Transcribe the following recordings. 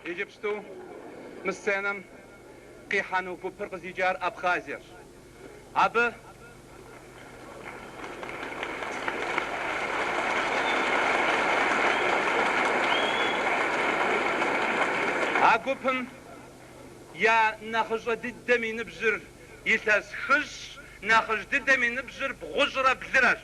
Иджыпсту мы сценэм къихьэну гупыр къыздикӏар Абхъазиерщ. Абы а гупым я нэхъыщӏэ дыдэм и ныбжьыр илъэс хыщӏщ, нэхъыжь дыдэм и ныбжьыр бгъущӏрэ блырэщ.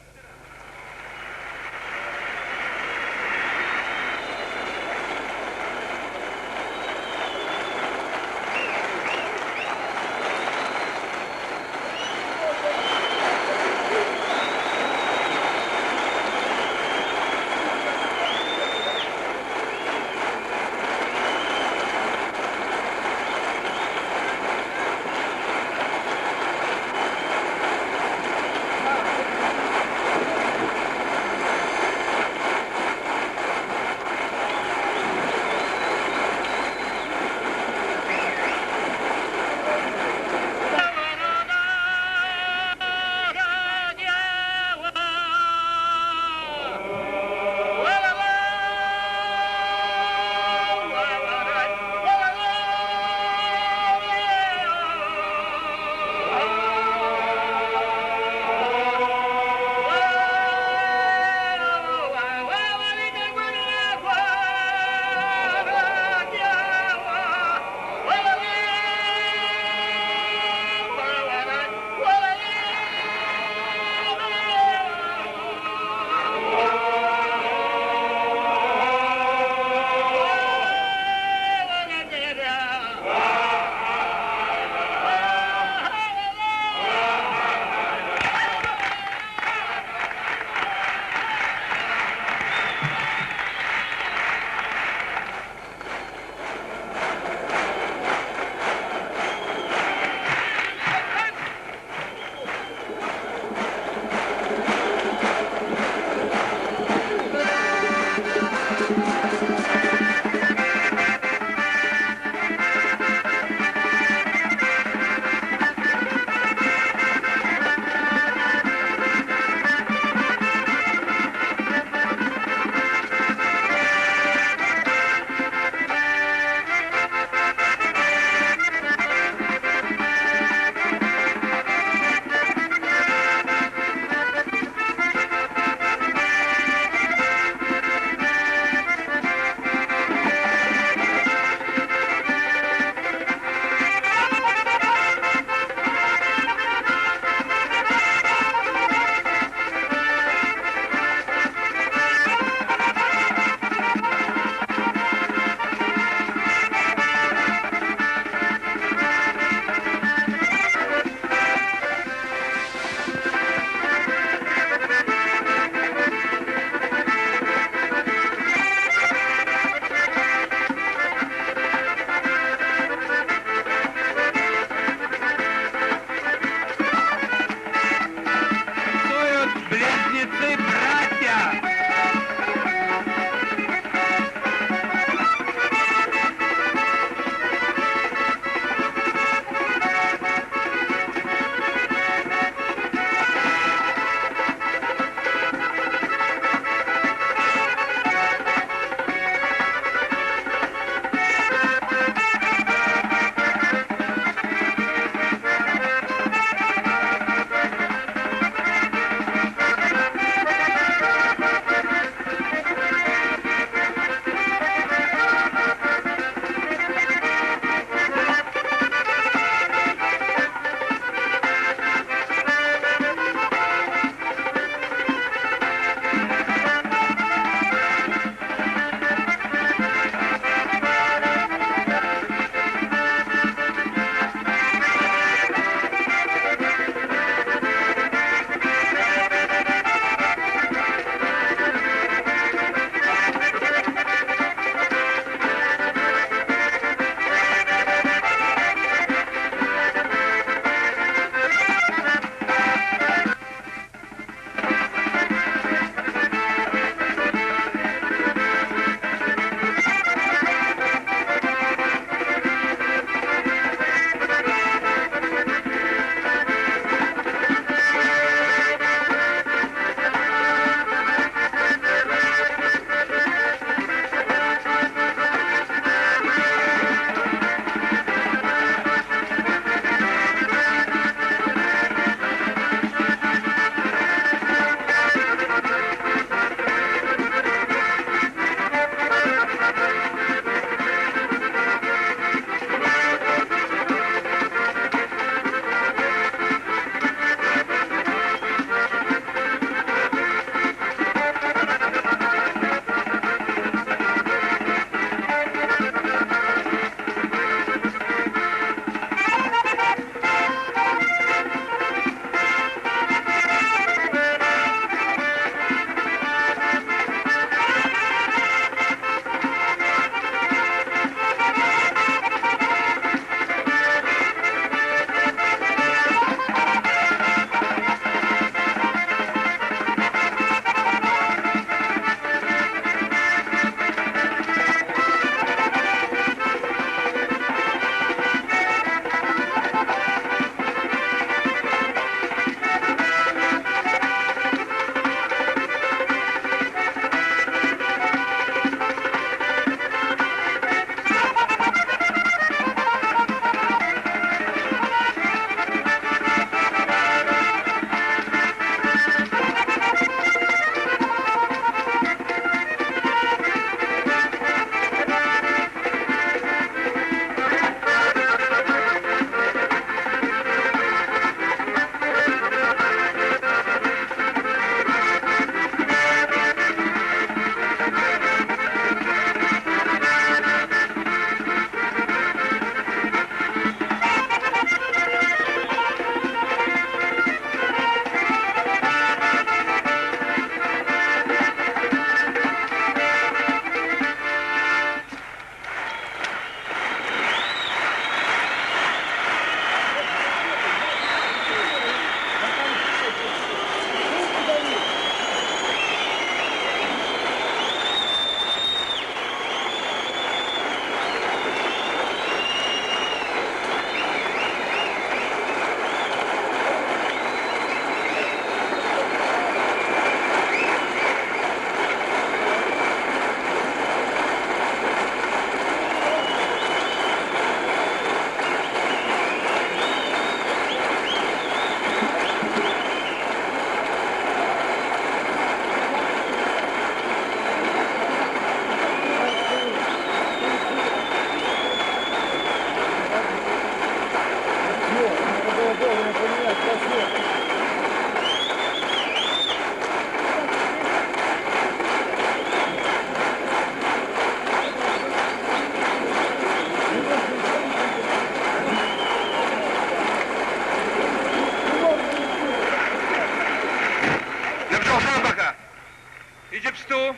Иджыпсту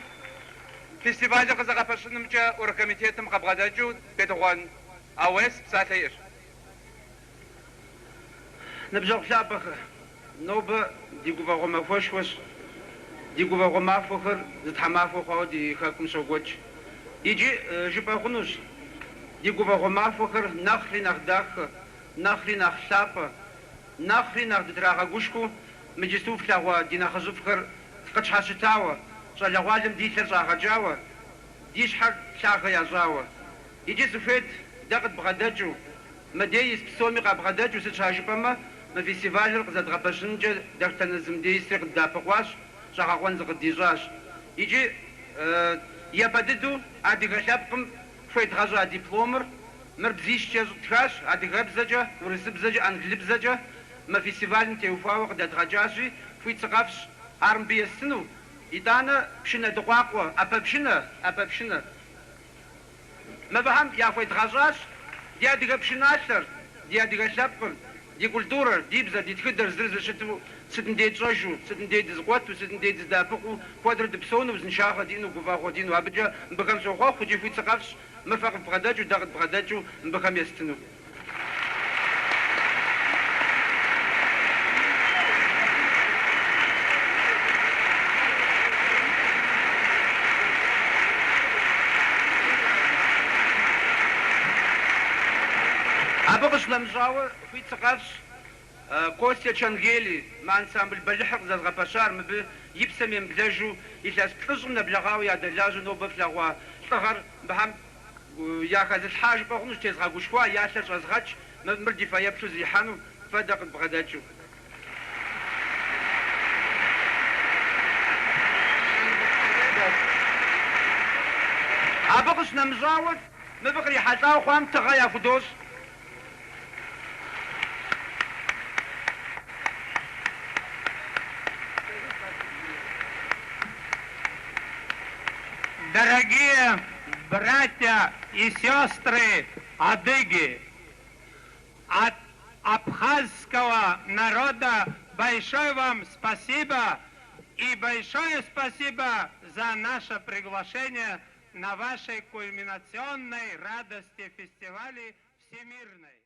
фестивалыр къызэгъэпэщынымкӏэ оргкомитетым къыбгъэдэкӏыу Бетыгъуэн Ауэс псалъэ иӏэщ. Ныбжьэгъу лъапӏэхэ, нобэ ди гуфӏэгъуэ махуэшхуэщ. Ди гуфӏэгъуэ махуэхэр зы тхьэмахуэ хъуауэ ди хэкум щокӏуэкӏ. Иджы жыпӏэ хъунущ, ди гуфӏэгъуэ махуэхэр нэхъри нэхъ дахэ, нэхъри нэхъ лъапӏэ, нэхъри нэхъ дытрагъэгушхуэу мы иджысту флъэгъуа ди нэхъыжьыфӏхэр къытщхьэщытауэ, щӏалэгъуалэм ди лъэр щӏагъэкӏауэ, ди щхьэр лъагэ ящӏауэ. Иджы сыхуейт дэ къыдбгъэдэкӏыу, мыдей ис псоми къабгъэдэкӏыу, сыт щхьа жыпӏэмэ, мы фестивалыр къызэдгъэпэщынымкӏэ дэтхэнэ зы мыдей исри къыддэӏэпыкъуащ, щӏэгъэкъуэн зыкъыддищӏащ. Иджы япэ дыдэу адыгэ лъэпкъым хуедгъэщӏа дипломыр, мыр бзищкӏэ тхащ, адыгэбзэкӏэ, урысыбзэкӏэ, англыбзэкӏэ, мы фестивалым теухуауэ къыдэдгъэкӏащи, хуит сыкъэфщӏ ар мыбы естыну. Итӏанэ пшынэ дыкъуакъуэ, ӏэпэпшынэ, ӏэпэпшынэ. Мыбыхэм яхуедгъэщӏащ ди адыгэ пшыналъэр, ди адыгэ лъэпкъыр, ди культурэр, ди бзэр, ди тхыдэр зыр зыщыту сытым дей тщӏэжу, сытым дей дызыкъуэту, сытым дей дыздэӏэпыкъуу, куэдрэ дыпсэуну, узыншагъэ диӏэну, гуфӏэгъуэ диӏэну. Абыкӏэ мыбыхэм сохъуэхъу икӏи хуит сыкъэфщӏ, мыр фэ къывбгъэдэкӏыу, дэ къыдбгъэдэкӏыу мыбыхэм естыну. Абы къыщынэмыщӏауэ, хуит сыкъэфщӏ, Костя Чангели, мы ансамбль бэлыхьыр къызэзгъэпэщар, мыбы и псэм емыблэжу илъэс плӏыщӏым нэблэгъауэ ядэлажьэу нобэ флъэгъуа лӏыгъэр мыбыхэм яхэзылъхьа жыпӏэ хъунущ, тезгъэгушхуа, я лъэр щӏэзгъэкӏ, мыр ди фэеплъу зрихьэну, фэ дэ къыдбгъэдэкӏыу. Абы къыщынэмыщӏауэ, мыбы кърихьэлӏауэ хъуам тыгъэ яхудощӏ. Дорогие братья и сестры адыги, от абхазского народа большое вам спасибо и большое спасибо за наше приглашение на вашей кульминационной радости фестивале Всемирной.